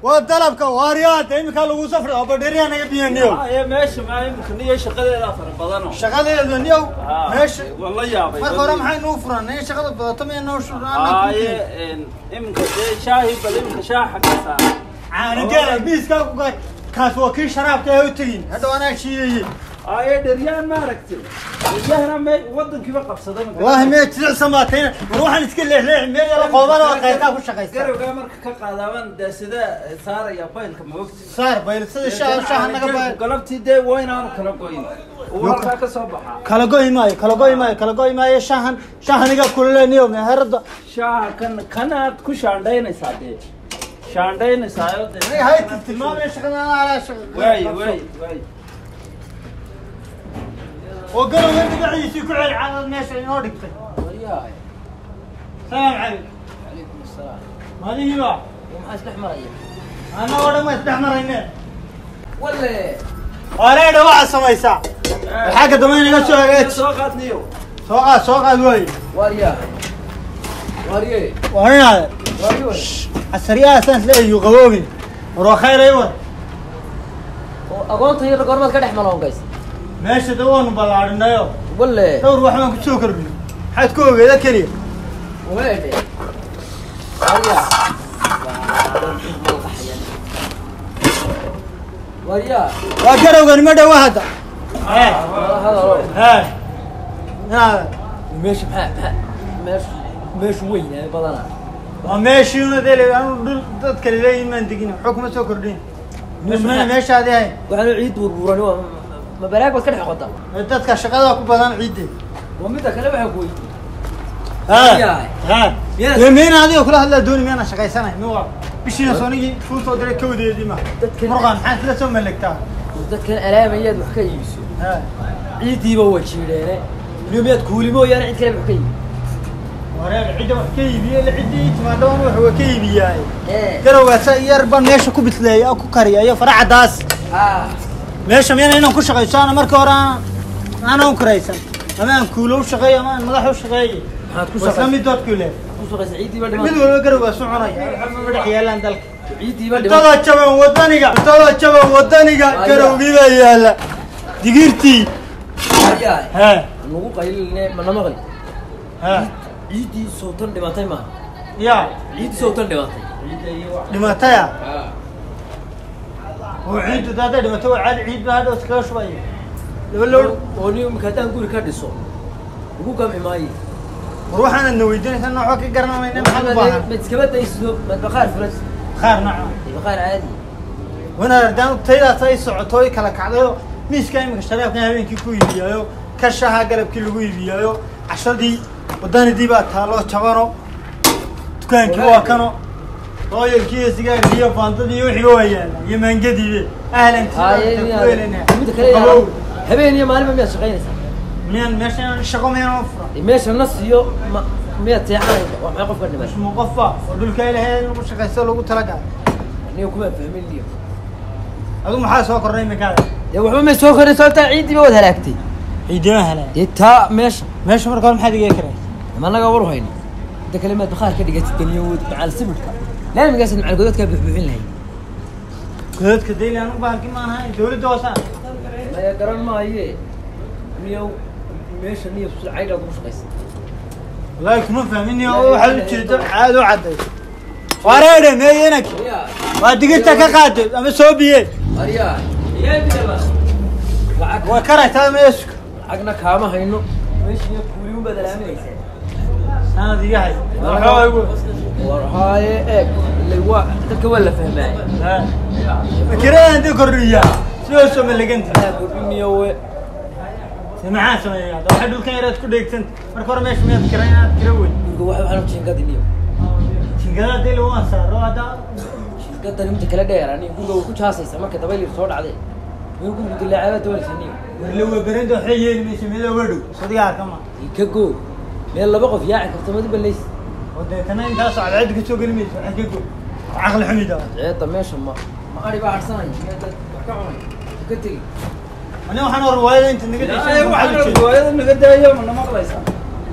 Waa dalabka waaryaada iminkaa lagu safray oo badheriyaa naga biyaniyow. Haye meesha ma imika niyo shaqadeeda fara badano. Shaqadeeda niyow meesha waan la yaabay. Marka hore maxay nuu furan in shaqada badato maya noo Haye iminka dee shaahi bal iminka shaaxa ka saar. Caanageela miiskaa ku gaar, kaas waa kii sharaabka ee u tegin hadhow anaa shiidayey. Haye dheryaan ma aragtay? Dheryahana me wadankiiba qabsaday. Wallaahi mee jilicsan baa tayna war waxaan iska leexleexi meel yala qoobana waa qayrkaa ku shaqaysta. Garowgaa marka ka qaadaaban dee sidee saaraya baylka ma ogti? Saar baylsada shaha shaha naga bayl. Galabtii dee waa inaanu kala goyn. Uu halkaa ka soo baxaa. Kala goy maayo, kala goy maayo, kala goy maayo. Shahan shahaniga kululeniyo meherada. Shaaha kan kanaad ku shaandhaynaysaa dee. Shaandhaynaysaa oo dee. Hay tilmaamay shaqada anaa shaqa. Waay waay waay. Oo garowga dhinaciisii ku cel caadad meesha inoo dhigtay. Salaam calaykum. Calaykum asalaam. Maadihiiba maxaa isdhex maraya? Annagoo dhan waa isdhex marayne. Walle wareedha waxaad samaysaa waxaa ka dambe inaga soo hagaaji. Soo qaadniyo. Soo qaad, soo qaad waaye. Waarya waarye. Waarinaade. Waaryo. Casariyaha saan isla eeyu qaboobin. War waa khayr ay war. Oo agoonta yar goormaad ka dhex maloongays? Meesha da waanu ballaadhinayo. Walle dhowr wax baan ku soo kordhinay. Maxaad ku ogeeda keliya? Weedhe waarya waarya. Waa garowgani ma dhowa hadda. Hadalo. Inaad meesha maxaa maxaa meeshu meeshu weyn ee badanaa? Waa meeshiina dee anu dhul dad kale leeyihin maan degin, waxba kuma soo kordhin. Mana meeshaadi ahayn. Waxaanu ciid burburan waa ma baraag baad ka dhex qotaa? Dadka shaqada ku badan ciidde. Waa midda kale waxaa ku weydiiyey. Dee miyayna adiga kula hadlaa dooni miyana shaqaysanay mi waa bishiina soonigii kuu soo diray kawdeedii ma murqan maxaad isla soo malegtaa? Dadkan alaamayaad wax ka iibiso ciiddiiba waa jiidheene niyo miyaad kuuli mooyaane cid kale wax ka iibi? Wareer cidda wax ka iibiye ila ciddii timaadho waan wax waa ka iibiyaaye. Garowgaasa yar baan meesha ku bisleeya oo ku kariya iyo faracadaas meesha miyana inaan ku shaqayso ana marka hore aanan karaysan ama aan kuulo u shaqeeyo ama aan madax u shaqeeyo. Maxaad ku wasla shaqaysa mid dood ku leh ku shaqaysa ciiddiiba mid dhimatay walba garowgaas u cunaya ma dhex yaalaan dalka. Ciiddiiba dhimatay. Cuntada jaban wadaniga, cuntada jaban wadaniga garowgii baa yaala digirtii. Waaryahay. He. Nagu qayliline ma namaqli? He. Ciiddii sowtan dhimatay maaha? Ya. Ciiddii sowtan dhimatay. Dhimataya oo ciiddu hadday dhimato waa caadi, ciid baa hadhow iskaga shubaya laba loor. Oo niyo imika haddaan guri ka dhiso ugu gamci maayo. War waxaanad na weydiinaysaa nooco ka garanamayna maxaad u baahan? Mad iskaba daysido mad baqaar furas. Qaar nooca baqaar caadi. Wanaad haddaan taydaas ay socoto ay kala kacdayo miiska iminka sharaabkan habeenkii ku iibiyaayo ka shaha galabkii lagu iibiyaayo cashadii wadanidii baa taalo jabano dukaankii waa kano rooyalkii iyo sigaarkii iyo faantadii iyo wixiiba waa yaala iyo maangadiibe ahlan. Haye mida kale qabow. Habeen iyo maalinba miyaad shaqaynaysaa? Miyaan meesha shaqo miyaan furan? Meesha nas iyo ma miyaad seexanaysa? Waa maxay qofka dhimay? Ismu qofa oo dhulka ilaahay in lagu shaqaysto lagu talagalay. Niyo kuma fahmin niyo. Adigu maxaa soo kordhay iminkaada? Dee waxba may soo kordhay sababtaa ciiddiiba waad halaagtay. Ciidima helay? Dee taa meesha. Meesha marka hore maxaad iga karay? Ma naga war hayni inta kale maad bakhaar ka dhigatid daniyood macal sibidhka laamigaasaad macal godadkaa buuxbuuxin lahayd. Godadka dayli anu bahalki maan ahayn dawladda hoosaan. Maya garan maaye niyow meesha niyo caydhaa kugu shaqaysa. Wallaahi kuma fahmin oo waxaad ujeedo caad u cadday wareedhe meeyenak waa digirta ka qaaday ama soo biye. Aryaa lacag waa karaytaa meesku. Lacagna kaama hayno meesha niyo kuuliun baad alaaminaysaa. Sanad iga hay. War haaye eeg ilay waa dadka waa la fahmaay. Kirada inta kordhiya sidoo soo maleganta. Anaa kordhiniyo we. Se maxaa sameeyaa waxay dhulkan yaraad ku dheegsan marka hore meesha miyaad kira inaad kira weyn? Guriga waxa waxaan jiingadi niyo. Jiingada dee waan saaro hadda. Jiingadani inta kala dheer ani guriga way ku jaasaysaa marka dabayl yar soo dhacday miyuu gurigu dilaacay doonaysa niyo. Warle waa berenda waxay yeeli maysa meel uga dhow sodiga arka ma. Ka goo meel laba qof yaaci karto madi balays. Oo deetana intaas cadceed ka soo geli mayso waxay ka goo caqli xumida. Ceedda meesha ma ma ari baa harsanaya meel dad wax ka cunay ka tegi. Ani waxaan oo riwaayada inta naga Ay, waxaan riwaayada naga daayo ma maqlaysaa?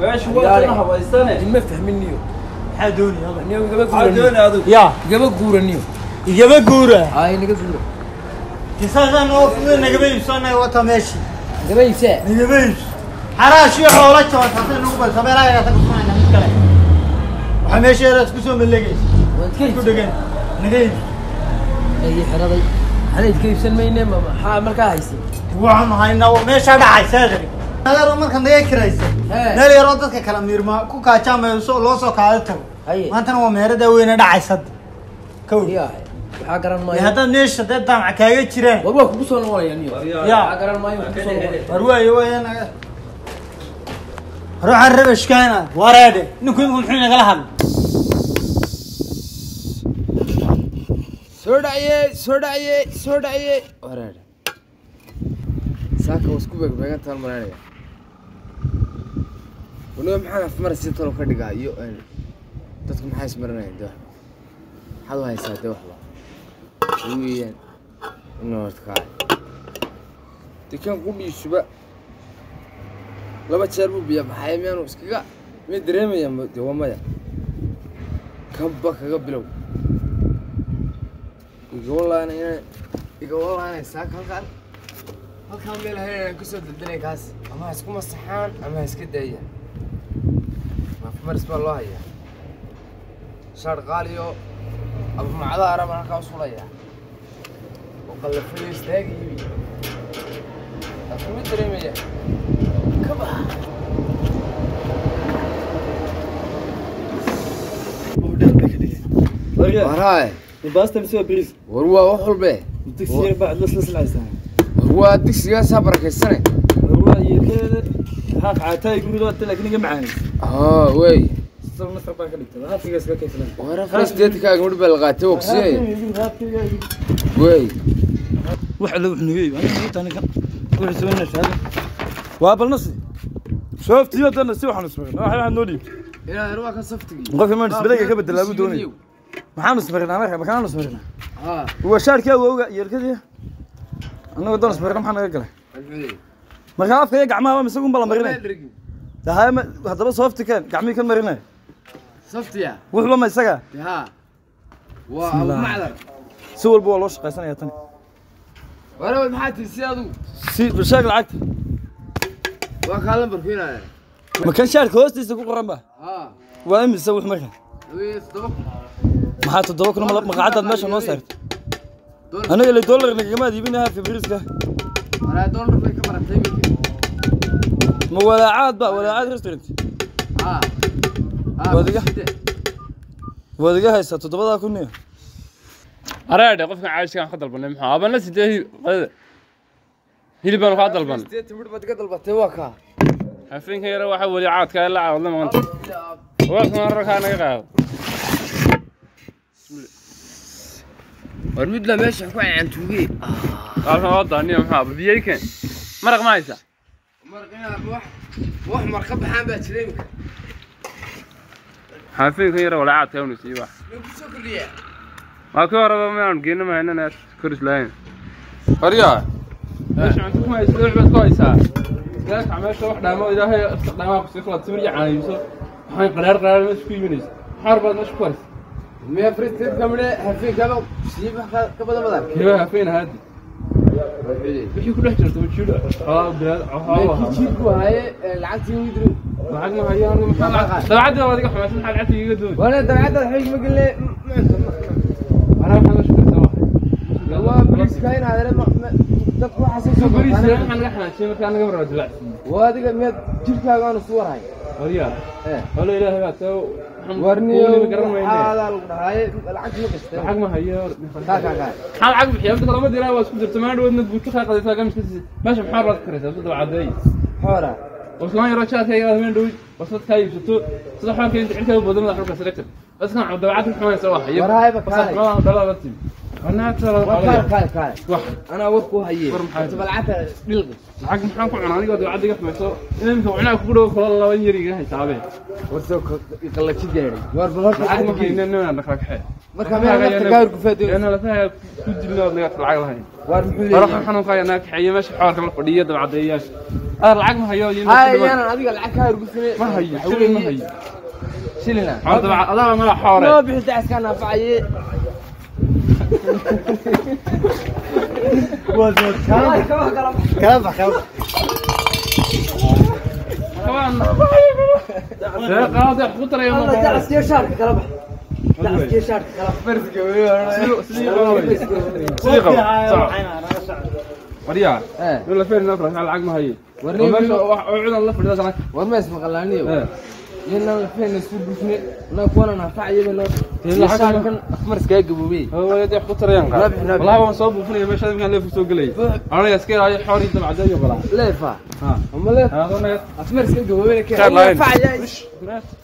Meeshu waa tan habaysane. Ma fahmin niyo. Maxaa doonaya? Niyo igama Maxaa guuraniyo. doonaya adigu? Ya igama guuraniyo. Igaba guura. Ay naga guura. Tisaasaan oo fuday nagaba iibsanay wata meeshii. Nagaba iibsee. Nagaba iibs. Xaraash iyo xoolo jaban taasay nagu balsa meelaha ayaa ka kusanayna mid kale. Waxaa meesha yaraad ku soo maleegaysa. Waad ka Ku dhegan. Naga iibs. Ay xeraday. Xalay ka iibsan mayne ma maxaa markaa haysay? Waxaan haynaa meesha dhacaysa adeer. Adeer marka naga kiraysa. Meel yar oo dadka kala miirma ku kaajaamayo loo soo kaada tago. Maantana waa meerada weyn ee dhacaysa. Kow. Waxaa garan maayo. Hadda meesha dad damac kaaga jiraan. War waa kugu soo noqonaya niyo. Waxaa garan maayo kugu soo noqonaya. War waayo waayo naga. Ruuxan rabashkaana wareede ninku imku muxuu nagala hadlay. Soo dhacay soo dhacay soo dhacay wareede. Saaka wasku beeg tan maranaya. Walaal maxaan afmar si tolo ka dhigaa iyo dadku maxay ismarinayaan dee maxaad u haysaa dee waxba weeyaan noodka dekan qudhiisuba laba jeer buu biyo baxay miyaanu iskaga mid dareemaya dee waa maya kanba kaga bilow iga walaanay saaka halkaan halkaan meel haynaan kusoo daldalay kaas ama ha isku masaxaan ama ha iska daayaan afmaris baa loo hayaa shaar qaaliyo abu macdaha arabaan halkaa u sulayaa oo qallafayo istaagayibi afkuma dareemaya ka bax waraay baasta mise waa bariis war waa wax walbe digsi yar baa laslaslaysaa war waa digsigaasaa barakaysane war waa yeelkeeda haaf caataay guriga laakiin iga macaanaysa haa wey wareedkaaga midh baa la qaatay ogsiye wey wax alla wax nugey waa bal nasi sooftiyo dana si waxaan ismarin waxa noo dhiib ilaa waa ka saftigii qofka ma isbedelka ka bedelaa buu doonay maxaan ismarin anaga maxaan ismarin waa shaarkii awowga yeelkadii annaga doon ismarin maxaan naga galay marka afka iyo gacmaha mise uun bala marinay tahay hadaba soofti kan gacmii kan marinay saftiya wuxuu ma isaga ha waa abu macdar si walba waa loo shaqaysanaya tan wara maxaa tii adigu si bulshaag lacagta waa ka lambar keenaya ma kan shaarka hoostiisa ku qoran ba ha waa imise wax marka maxaa 7 kun maqaacadaad meesha noo saartay aniga ile dollar nagama iibinaha febriiska wara dollar bay ka baratay ma walaacaad ba walaacaad restaurant ha waad iga haysaa 7,000 iyo araadhe qofkan caawishkaan ka dalbanay maxaa abana sidee qadada hilib baan ka dalbanay sidee timir baad ka dalbatay waa ka hafeenka yara waxa wali caadka la caawdna maanta waa kan rarka naga qaado war mid la meesha ku caantuugay halkan waa daaniyo maxaa biyaykan maraq ma haysaa marqina wax wax marqa baxaan baa jiray imika hafeenka yara wala caadka uu sii wax ma ka horaba ma aan geena ma haynana koris lahayn horiya meesha cunto kuma hayso wax baad ku haysaa iskaga meesha wax dhaamo ilaahay dhaamaa ku sii kala timir iyo caanayso waxaan qaraar qaraar meesha ku iibinaysa xaar baad meesha ku haysa miya fristeed kamide hafeenkaba sii wax ka badan badan kiiba hafeen haadi wixii ku dhex jirta wajiidho xoolaa bilaad xoolaa jiidku haye lacagtii ugu diro lacag ma hayo anigu maxaa dabcadda waad iga xumaysan maxaa lacagta iiga doon wala dabcadda xig ma gelne ma cunto anaa waxaan meesha ku haysaa waa bariiska in aadare dadku waxaas soo bariis waxaan naga xanaajiyay markaa naga marwaa dilacsiiyey waa adiga miyaad jirkaaga aanu su warhay waryaa wala ilaahay baa tao warniyo waxaadaa lagu dhahaaye lacagta ma gastay lacag ma hayo kaa kaa kaa maxaa lacag bixiya inta kalama diraa waa isku jirta maan dhaweedna buujo kaa qadaysaa gamiska meesha maxaa baad ka karaysaa dad cadeey xoora waslaan yaro jaadkayga habeen dhow wasad kaa iibsato sida xoolka inta cirkaa u badan madax dhulka selector dadkan dabacad xumaysa wax iyo warahayba kaalay dalada timi kaale kaale wax anaa war ku haye War maxay? horta balcata dhilqi lacag maxaan ku cunaa anigoo dabacad iga xumayso inanka cunaa kugu dhow kula laba yar iga haysaabe war soo qallaji gaadhay war bal horta lacag ma lacagta hayno inaan dhaqaaqxe marka meel nafta gaar ku faado yana lafaha ku dilno ood naga lacag lahayn war muxuu war waxaan leeyahay xanuunka ayaa naga kaxeeye meesha xoolka la fadhiyo dabcadeeyaasha adar lacag ma hayo iyo hay yaanan adiga lacag kaa horgufine ma hayo shilin ma hayo shilina xool dabac adaa mala xoore noo bixi dacaskaa naafacaye Kala bax kala bax. قاضي خطر يا الله دعس يا شارك kala bax. دعس يا شارك kala bax. وريا ولا فين نفرح على العقم هي وريني وعد الله فردا سنك war ma ismaqalaaniyo yalla فين isku bufne na kuwana nafacayba noo shaarkan afmar iskaga gaboobay هو يدي خطر يا قال والله ما soo buufinaya meesha markaan leef soo galay aniga iska ilaahay xoori dabcada iyo qalaa leefa ha ama leef هذا afmar iskaga gaboobay ka nafacaya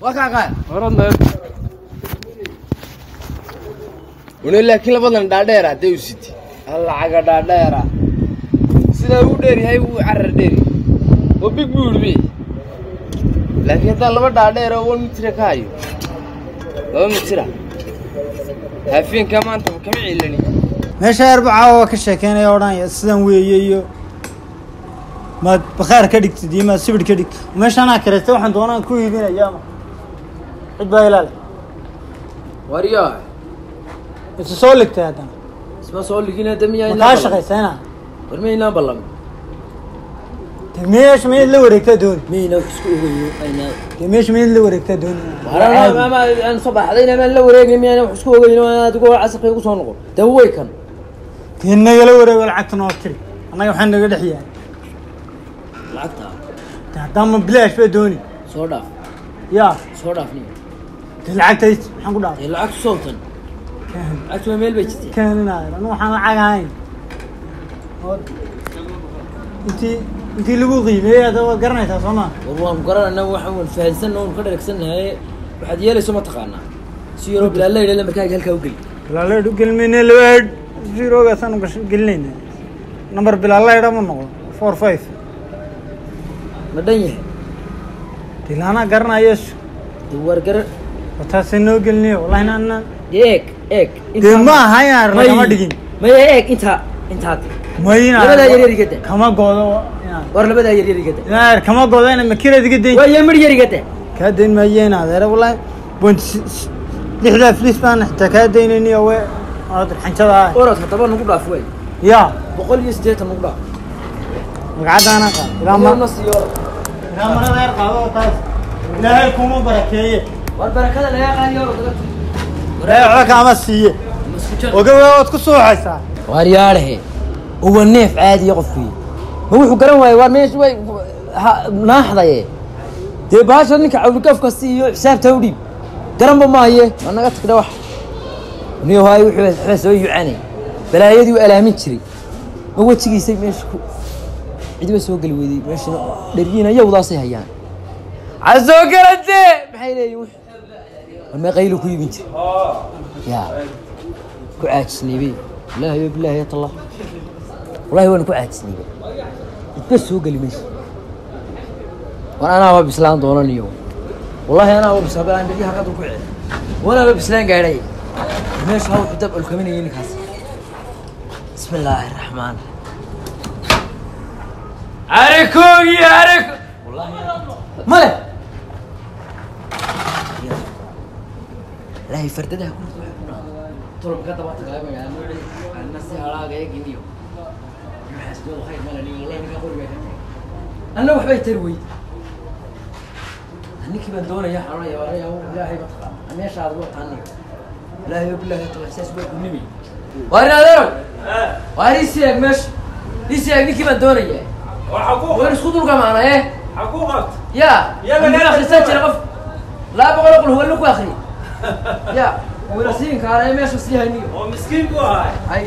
waa ka qaad waradna wana laakiin labadan dhaadheer haday u siti lacaga dhaadheera sida uu dheer yahay uu carar dheer oo big buu yidhi laakiin haddaan laba dhaadheer oo 1 mitir ka hayo 2 mitir hafeenka maanta kama cilani meesha arbaca waa ka sheekeynaya odhanaya sidan weeye iyo maad bakhaar ka dhigtid iyo maad sibidh ka dhigtid meesha anaa kareystay waxaan doonaan ku iibinaya ama cid baa ilaali waryaa isu soo ligtay haddana isma soo ligin hadda miyaa ma kaa shaqaysayna war miyaynaan ballamin dee meesha miyaad la wareegtaa dooni miyayna wax isku ogayo aynaa dee meesha miyaad la wareegtaa dooni ama aan soo baxdayna amaan la wareegin miyayna wax isku ogayn adigo casarka igu soo noqon dee way kan dee nagala wareego lacagta noo tiri annaga waxaa naga dhex yahay lacagta dee haddaan ma bilaash baa dooni soo dhaaf yaa soo dhaaf niyo dee lacagtays maxaan ku dhaafay dee lacagtu sowtan lacagtu waa meel bay jirtay keeninayo anu waxaan lacag ahayn oo intii lagu qiimeeyey hadda waad garanaysaa soo maa war waanu garanaynaa waxaan waan fahansanna waanu ka dheragsannahay waxaad yeelayso ma taqaanaa si yaroo bilaalayla lambarkaaga halkaa u geli bilaalaydh u gelmayne laba eedh zerogaasaanu gelinayna nambar bilaalaydha ma noqdo 4 5 ma dhan yahay dee laanaa garanayo dee waar garan wataasay noo gelinayo wallahi naana dee eeg eeg dee ma aha inaan lagama dhigin maya eeg intaa intaa mayna labadaa yaryar iga daa kama goodo war labadaa yaryar iga daa inaad kama goodo ina makiinad iga dayn waa yamir yar iga daa kaa dayn maayo inaad ere wallahi point lixdaa flis baan xitaa kaa daynayniyo we orod xanjada ah orod haddaba nagu dhaaf wey yaa 180 nagu dhaaf magacadaana qaad ilaa ma nasiyo ilaa marada yar qaado oo taas ilaahay kuma barakeeye war barakada lagaa qaadiyo orod laga ilaahay waxba kaama siiye ogawe waad ku suuxaysaa waaryaalehe uwa neef caadiya qofkii ma wuxuu garan waayey waar meesha way naaxdaye dee baasha ninka cawlikafka siiyo xisaabta u dhiib garanba maaye waa naga tagdha wax niyo haay wuxuu waxba soo yucanay balaayadii u alaamin jiray ma wejigiisay meesha ku cidiba soo geli weyday meeshana dhergiina yawdaasay hayaan casoo galante maxay leeyihin war mee qaylu ku iibin jiray yaa ku caajisnaybey wallaahi bilaahi ya tallah wallahi waan ku caajisnaybey idba soo geli mayso war anaaba bislaan doonaniyo wallahi anaaba bislaan dheryaha qadar ku ceel wanaaba bislaan gaadhay meesha ha wuxuu dab ulkaminayay ninkaas bismi illaahi araxmaan arikoogii arik wallahi male ilaahay fardadaha ku waxay ku dhahaa tolobka daba tagay magaalada anna si halaaga eeginiyo maxasdoodu khayr male nin wallahi ninka qoriga ka tagay anna waxbay tari weyd ninkii baan doonaya xanunaya waanaya ilaahay ma taqaan meesha aad ugu taqaaniyo ilaahay bilaahi tala saas waa kunimi waar adeero waar ii meesha ii ninkii baan doonaya waxa ku waan isku dulgamaana eh waxa ku qabt ya Ya la akhrisan jira qof 200 qul huwa lagu akhri ya wala siin kaara meesha sii hayniyo oo miskiin ku ahay hay.